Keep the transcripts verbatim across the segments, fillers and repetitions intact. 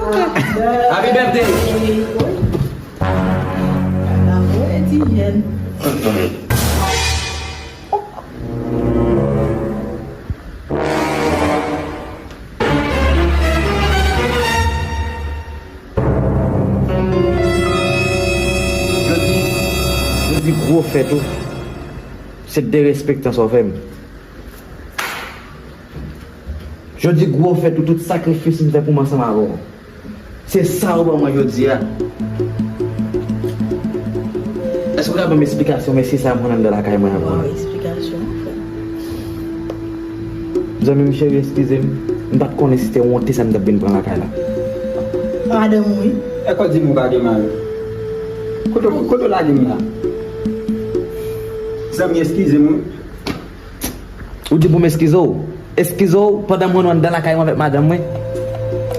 Happy birthday! Bravo, Etienne. Jodi, jodi gwo fèt ou, se derespektan sa w fè m. Jodi gwo fèt ou, tout sakrifis m fè pou m ansanm avè w. Se sa ou ban mwen jodi a. Èske w ka ban m esplikasyon mesye sa a m jwenn anndan lakay mwen an? Ban m esplikasyon, frè. Zanmi m cheri, eskize m. M pa t konnen si se wonte sa m t ap vin pran lakay la. Madanm ou, wi. Èske w di m ou pa gen mari? Kote, kote w lage m la? Zanmi, eskize m, wi. Ou di pou m eskize w? Eskize w pandan mwen anndan lakay mwen avèk madanm mwen?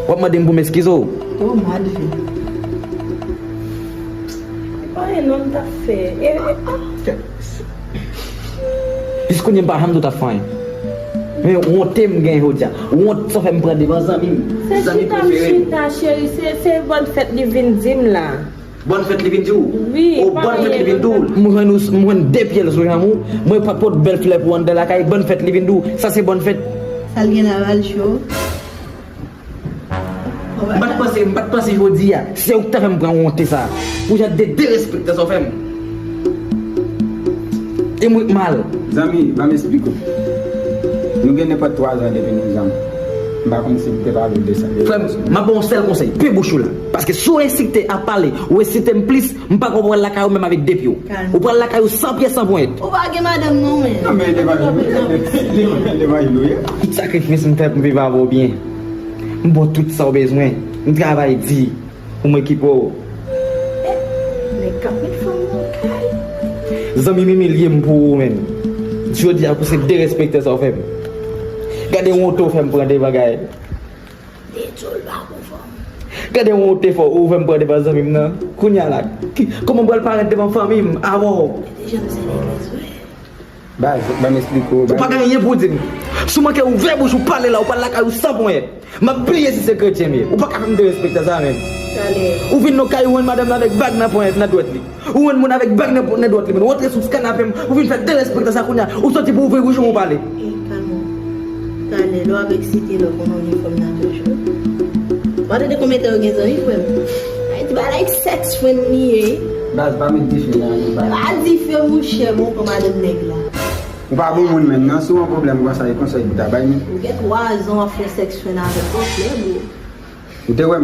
W ap mande m pou m eskize w? Oh, Madvin. Pa gen non m t ap fè. E, e, ah. Jis kounye m pa janm di w t ap fè anyen. Men wonte m gen jodi a. Wont sa w fè m pran devan zanmi m. Se zanmi chita m prefere m. Chita, cheri. Se, se bòn fèt li vin di m la. Bòn fèt li vin di w? Wi, oh, bòn fèt li vin di w? M jwenn ou, m jwenn de pye l sou janm ou. Mwen pa pot bèl flè pou anndan lakay. Bòn fèt li vin di w? Sa se bòn fèt? Sa l gen la, Valcho? M pa t panse, m pa t panse jodi a. Se ou ki ta fè m pran wonte sa. Pou jan de derespektan sa w fè m. E mwen k mal. Zanmi, ban m esplike w. Nou gen nenpòt twa zan depi nou zanmi. M pa konn si m te pale w de sa. Frè m, m ap ba w yon sèl konsèy. Pe bouch ou la. Paske si w ensiste ap pale, ou ensiste m plis, m pa kwè w pral lakay ou menm avèk de pye w. Kalme. Ou pral lakay ou san pye san ponyèt. Ou pa gen madanm non, men. Non, men devan nou, devan nou ye. Tout sakrifis m fè pou m viv avè w byen. M ba w tout sa w bezwen. M travay di. Pou m ekipe w. Nèg k ap met fanm nan kay. Zanmi m imilye m pou ou menm. Jodi a pou se derespektan sa w fè m. Gade wonte w fè m pran devan Gaël. De djòl pa pou fanm. Gade wonte fò ou fè m pran devan zanmi m nan. Kounye a la, ki, kòman m pral parèt devan fanmi m avè w? Deja m se legliz, wi. Baz, ban m esplike w, baz. Ou pa gen anyen pou w di m. Si w manke ouvè bouch ou pale la, ou pral lakay ou san ponyèt. M ap bliye si se kretyen m ye. Ou pa ka fè m derespektan sa menm. Talè. Ou vin nan kay ou jwenn madanm nan avèk bag nan ponyèt nan dwèt li. Ou jwenn moun avèk bag nan, nan dwèt li, men ou antre sou ti kanape m, ou vin fè derespektan sa kounye a. Ou soti pou ouvri bouch ou pou w pale. E, kalme w. Talè, lè w ap eksite, lè w konn anyen fanm nan toujou. W pa tande konbyen tan yo gen zanmi, frè m? Ay, ti bagay sèks friendly ye. Baz, pa met dife nan anyen, baz. Pa dife, monchè, bon, pran madanm nèg la. Ou pa bon moun menm, non? Si w gen pwoblèm konsa, e konsèy pou ta bay nou. Ou gen twa zan w ap fè sèks friend avèk bòs lè, bro. Ou te wè m